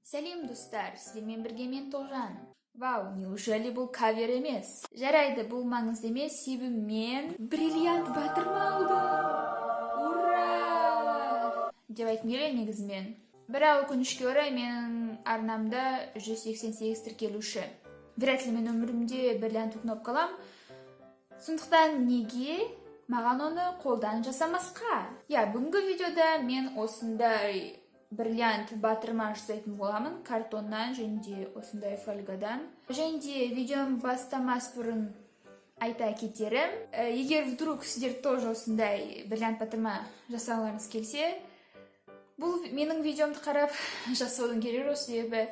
Сәлем, достар! Сіздермен бірге мен, Тоғжан. Вау, неужели бұл кавер емес? Жарайды, бұл маңызды емес, себебі мен бриллиант батырма алдым. Ура! Деп айтқым келеді негізінен. Бірақ өкінішке орай, менің арнамда 188 тіркелуші. Вряд ли мен өмірімде бриллиант кнопка алам. Сондықтан неге маған оны қолдан жасамасқа? Иә, бүгінгі видеода мен осындай бриллиант батырма жасайтын боламын картоннан және де осындай фольгадан. Және де видеоны бастамас бұрын айта кетерім, егер вдруг сіздер тоже осындай бриллиант батырма жасағыларыңыз келсе, бұл менің видеомды қарап жасаудың керегі жоқ, себебі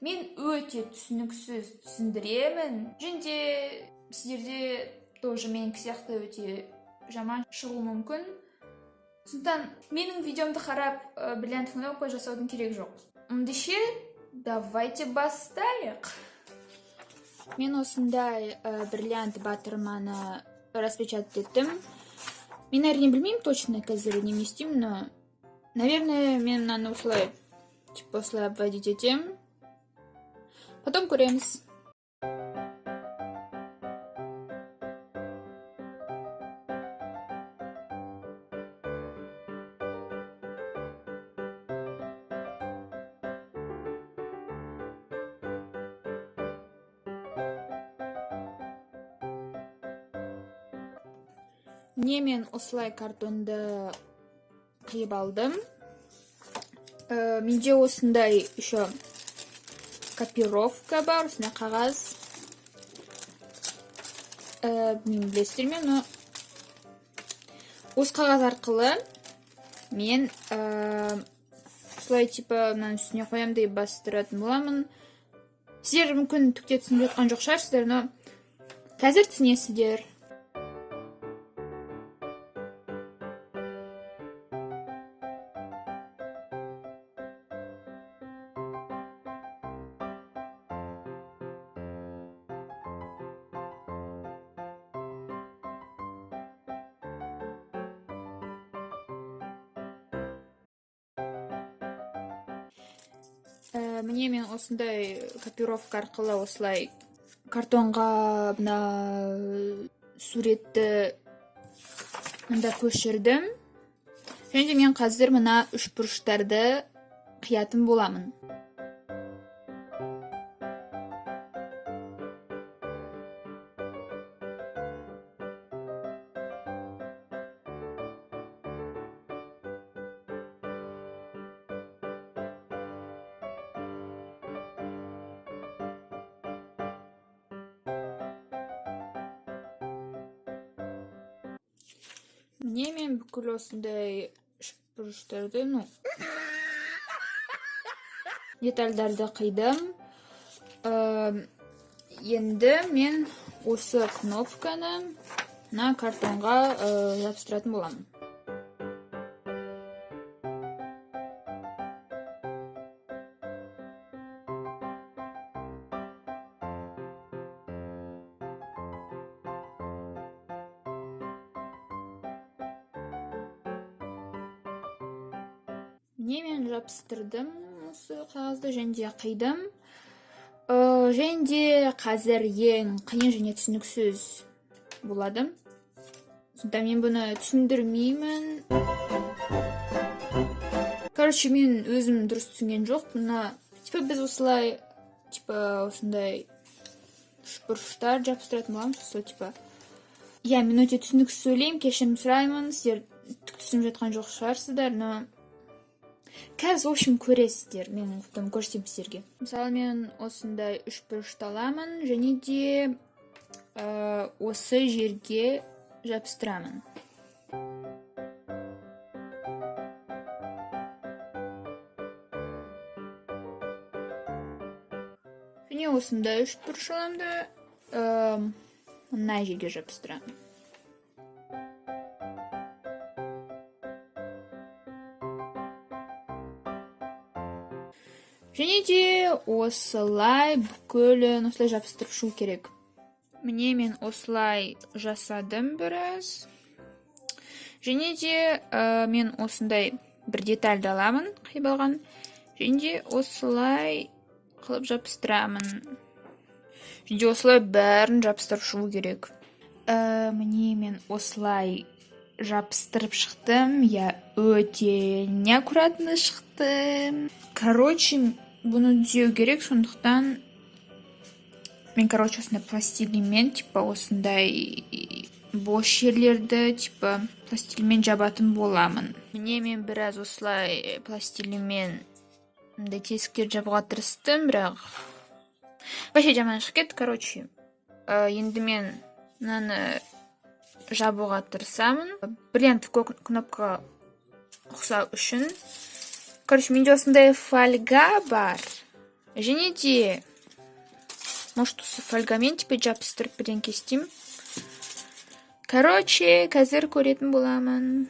мен өте түсініксіз түсіндіремін және де сіздерде тоже менікі сияқты өте жаман шығуы мүмкін. Сондықтан менің видеомды қарап бриллиант кнопка жасаудың керегі жоқ. Ендеше давайте бастайық. Мен осындай бриллиант батырманы распечатать еттім. Мен, әрине, білмеймін точно қазір неме істеймін, но, наверное, мен мынаны осылай, типа, осылай обводить етемін, потом көреміз. Міне, мен осылай картонды қиып алдым. Менде осындай еще копировка бар, осындай қағаз. Білмеймін, білесіздер ме, но осы қағаз арқылы мен осылай, типа, мынаның үстіне қоямын да бастыратын боламын. Сіздер мүмкін түк те түсініп жатқан жоқ шығарсыздар, но қазір түсінесіздер. Міне, мен осындай копировка арқылы осылай картонға мына суретті мында көшірдім. Және де мен қазір мына үшбұрыштарды қиятын боламын. Міне, мен бүкіл осындай үшбұрыштарды, ну, детальдарды қидым. Енді мен осы кнопканы мына картонға жабыстыратын боламын. Міне, мен жабыстырдым осы қағазды және де қидым. Және де қазір ең қиын және түсініксіз болады, сондықтан мен бұны түсіндірмеймін. Короче, мен өзім дұрыс түсінген жоқпын. Мына, типа, біз осылай, типа, осындай үшбұрыштар жабыстыратын боламыз сол, типа. Иә, мен өте түсініксіз сөйлеймін, кешірім сұраймын, сіздер түк түсініп жатқан жоқ шығарсыздар, но қазір, в общем, көресіздер, мен потом көрсетемін сіздерге. Мысалы, мен осындай үшбұрышты аламын және де осы жерге жабыстырамын. Және осындай үшбұрыш аламын да, мына жерге жабыстырамын. Және де осылай бүкілін осылай жабыстырып шығу керек. Міне, мен осылай жасадым біраз. Және де мен осындай бір детальді аламын, қиып алған. Және де осылай қылып жабыстырамын. Және де осылай бәрін жабыстырып шығу керек. Міне, мен осылай жабыстырып шықтым. Иә, өте неаккуратно шықты. Короче, бұны түзеу керек, сондықтан мен, короче, осындай пластилинмен, типа, осындай бос жерлерді, типа, пластилинмен жабатын боламын. Міне, мен біраз осылай пластилинмен мындай тесіктерді жабуға тырыстым, бірақ вообще жаман шығып кетті. Короче, енді мен мынаны жабуға тырысамын, бриллиантовый кнопкаға ұқсау үшін. Короче, менде осындай фольга бар, және де, может, осы фольгамен, типа, жабыстырып бірдеңке істеймін. Короче, қазір көретін боламын.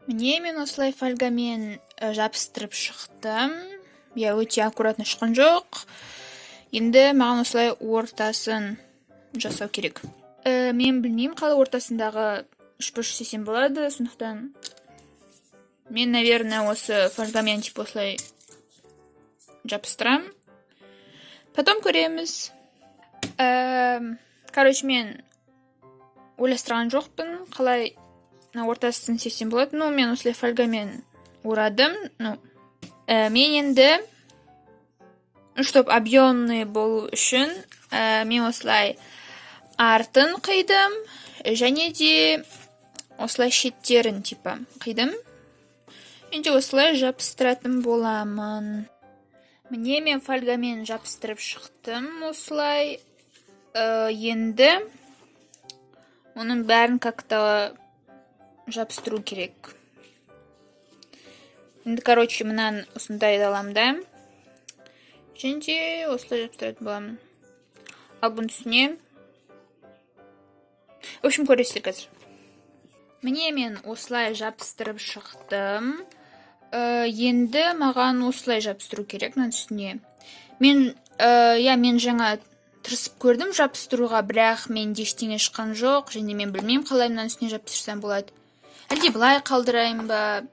Міне, мен осылай фольгамен жабыстырып шықтым. Иә, өте аккуратно шыққан жоқ. Енді маған осылай ортасын жасау керек. Мен білмеймін, қалай ортасындағы үшбұрыш істесем болады, сондықтан мен, наверное, осы фольгамен, типа, осылай жабыстырамын, потом көреміз. Короче, мен ойластырған жоқпын, қалай мына ортасын істесем болады. Ну, мен осылай фольгамен орадым. Ну, мен енді, чтоб объемный болу үшін, мен осылай артын қидым және де осылай шеттерін, типа, қидым. Енді осылай жабыстыратын боламын. Міне, мен фольгамен жабыстырып шықтым осылай. Енді оның бәрін как-то жабыстыру керек. Енді, короче, мынаны осындай аламын да, және де осылай жабыстыратын боламын. Ал бұның үстіне, в общем, көресіздер қазір. Міне, мен осылай жабыстырып шықтым. Енді маған осылай жабыстыру керек мынаның үстіне. Мен, иә, мен жаңа тырысып көрдім жабыстыруға, бірақ менде ештеңе шыққан жоқ, және мен білмеймін, қалай мынаның үстіне жабыстырсам болады. Әлде былай қалдырайын ба?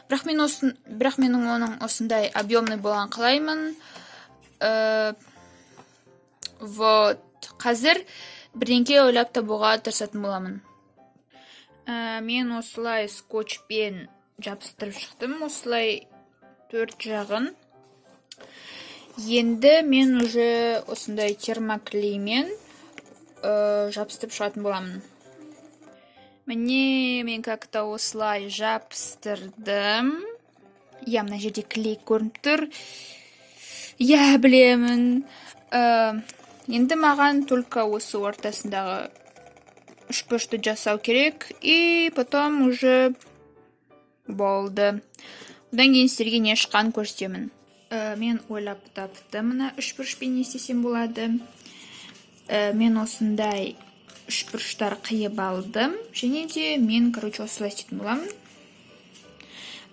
Бірақ менің оның осындай объемный болған қалаймын. Вот қазір бірдеңке ойлап табуға тырысатын боламын. Мен осылай скотчпен жабыстырып шықтым осылай төрт жағын. Енді мен уже осындай термоклеймен жабыстырып шығатын боламын. Міне, мен как-то осылай жабыстырдым. Иә, мына жерде клей көрініп тұр, иә, білемін. Енді маған только осы ортасындағы үшбұрышты жасау керек, и потом уже болды. Одан кейін сіздерге не шыққанын көрсетемін. Мен ойлап таптым, мына үшбұрышпен не істесем болады. Мен осындай үшбұрыштар қиып алдым, және де мен, короче, осылай істейтін боламын: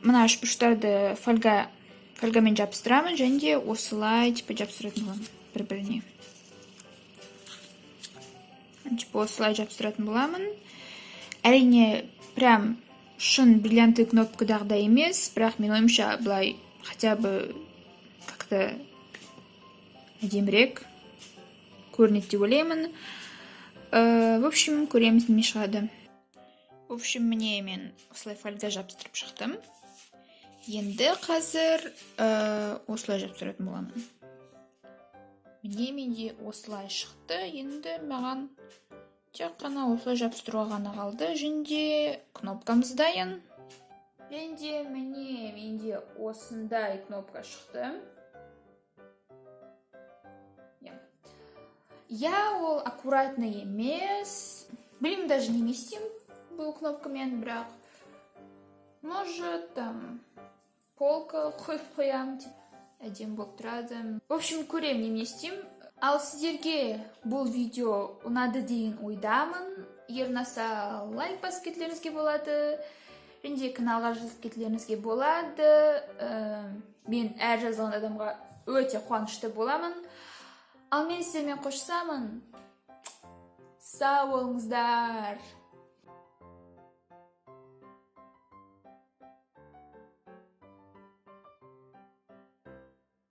мына үшбұрыштарды фольгамен жабыстырамын және де осылай, типа, жабыстыратын боламын бір біріне, типа, осылай жабыстыратын боламын. Әрине, прям шын бриллиантовый кнопкадағыдай емес, бірақ менің ойымша, былай хотя бы как-то әдемірек көрінеді деп ойлаймын. В общем, көреміз, не шығады. В общем, міне, мен осылай фольга жабыстырып шықтым. Енді қазір осылай жабыстыратын боламын. Міне, менде осылай шықты. Енді маған тек қана осылай жабыстыруға ғана қалды, және де кнопкамыз дайын. Және де, міне, менде осындай кнопка шықты. Иә. Иә, ол аккуратно емес. Білмеймін даже, неме істеймін бұл кнопкамен, бірақ, может, там полка қойып қоямын, типа әдемі болып тұрады. В общем, көремін, немене істеймін. Ал сіздерге бұл видео ұнады деген ойдамын. Егер ұнаса, лайк басып кетулеріңізге болады және де каналға жазылып кетулеріңізге болады. Мен әр жазылған адамға өте қуанышты боламын. Ал мен сіздермен қоштасамын. Сау болыңыздар!